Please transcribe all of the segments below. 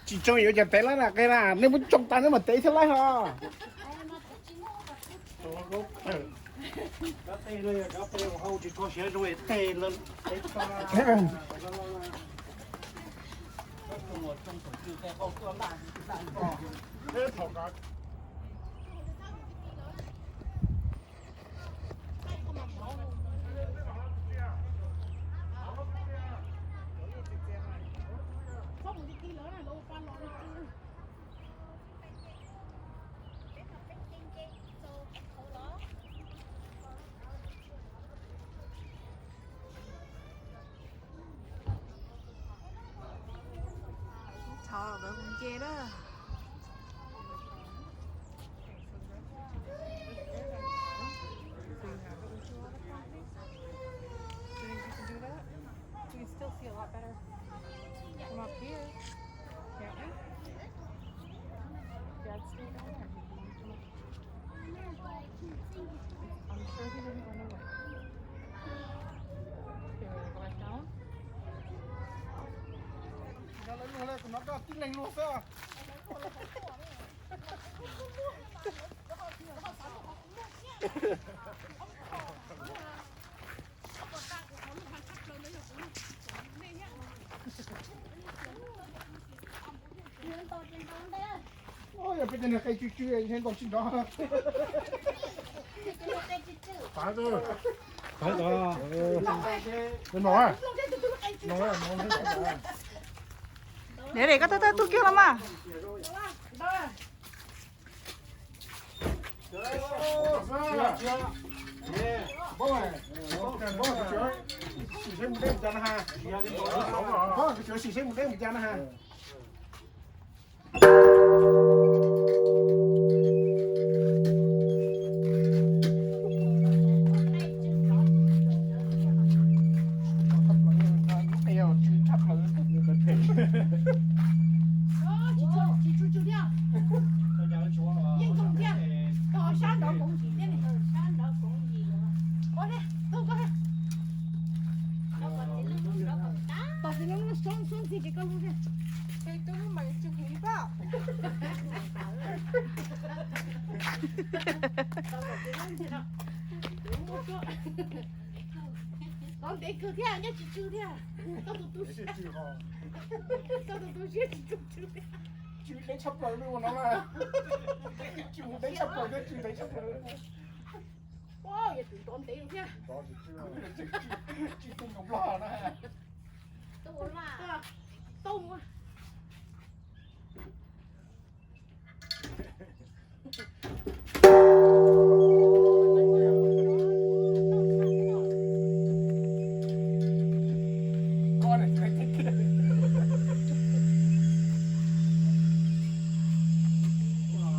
Tsis tsoo yuav cov tev lab na, qe na, nej muab tsoo tas nej mam tev thiab lab ho. Thov lawv mus nce na. So you can do that. We can still see a lot better from up here, can't we? Dad's still down there. I'm sure he didn't run away. Okay, we're gonna go back down. Tus no daj tib leeg luag xwb. Yog peb cov niag qe tsw tsw thiab ntaus tsis nrov. Niam, koj tab tab tug kiag los mas. Sim saib mus deb mus cas na ha. Sim saib mus deb mus cas na ha. Tos txiv lub lub sab sab ntxiv ces koj lub thiab. Tus lub mas tsis heev pab. Tos ntev kawg thiab, nyob tsis tsw thiab. Koj tus tu siab, koj tus tu siab tsis tsw tsw thiab. Tsw ntev tshaj plaws li ua no na. Tsw ntev tshaj plaws thiab, tsw ntev tshaj plaws. Yog tus nrov ntev thiab. Tsis tu nkaus nplog na. Tau ua.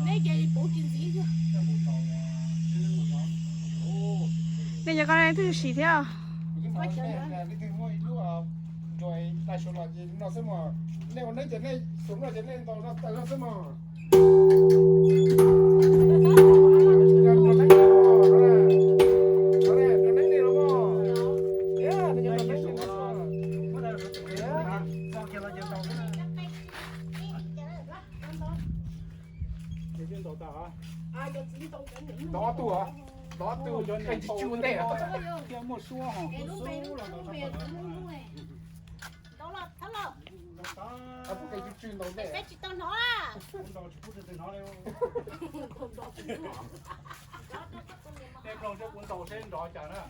Neb ces puv tsis ntxiv. Nej cov koj twb sim thiab. Nej ua neeb ces nej xum no ces nej ntaus no taws no xwb mog. Ntaus ob tug, ntaus ob tug, qe tsis tsw ua ntej. Thiaj muaj suab ho. Peb tsis tau hnov. Nej mloog seb kuv ntaus seb nrov cas na.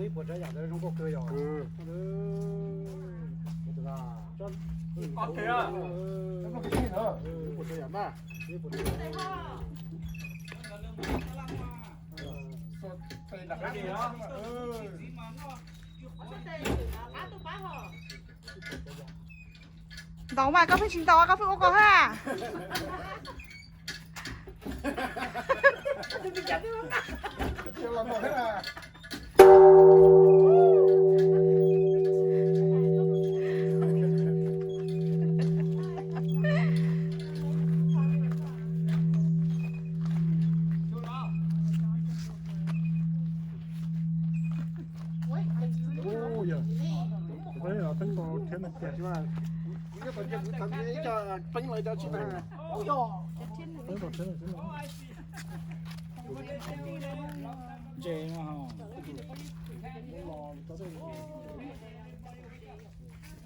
Ib puas tsav yam ntawd zoo nkauj kawg yog. Ib puas tsav yam na. Ntaus mas koj pheej tsis ntaus, koj pheej ua koj hab.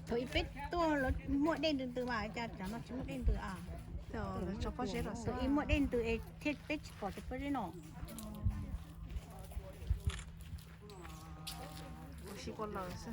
Thaum ub peb tuaj muaj dej ntws ntws mas cas cov no tsis muaj dej ntws a. Thaum ub muaj dej ntws es thiaj peb tsis pom cov pob zeb no. Sib puas lawm xwb.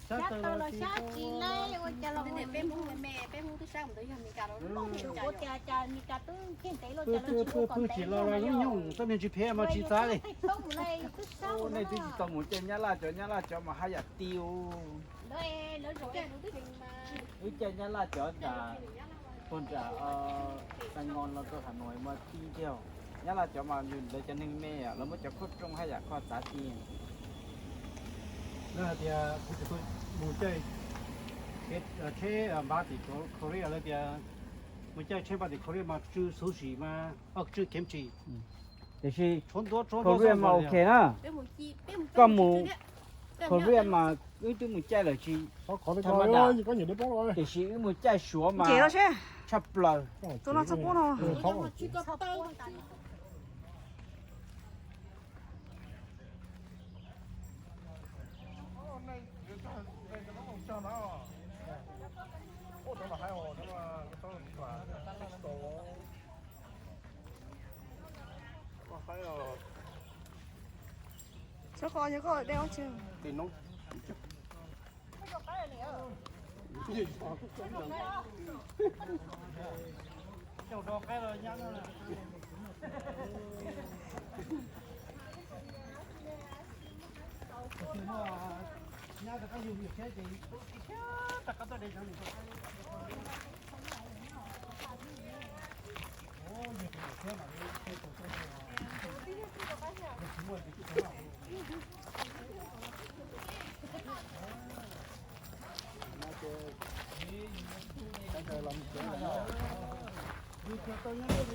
Xyab tawg los xyab tsis laib, ua cas los peb Hmoob me me, peb Hmoob twb sab mus ntawd yog Meskas los ua cas cas Meskas twb thiaj ntev los cas los tsis pub kom ntev los nyob, txoj niag G P S mas tsis txav li. Nej twb tsis tau mus caij Nyab Laj cov, Nyab Laj cov mas haj yam ti. Wb caij Nyab Laj cov tas puag nram Xeev Laas los rau Has Nois mas ti tiag. Nyab Laj cov mas yus ntawd cov neeg me lawv muab cov khuaj rooj haj yam kho txav ti. Lawv hais tias kuv tsis tau mus caij tsheb npab tim Korea, lawv tias mus caij tsheb npab tim Korea mas tsw xuv sim mas tsw kimchi. Tiam sis tshuav ntuav tshuav ntuav Korea mas ok na. Koj mus Korea mas wb twb mus caij lawm tsis, tiam sis wb mus caij Suav mas tshaj plaws. Xyov koj, xyov koj dej ob tsi. Qaib los nyab no. Tus muaj nyab rov qab yug yus thiab ces rov qab tuaj de cov niam. Yog tus yus thiab mas li tej tus tej tus tsis muaj ces kuj tau noj. Yus tau nyob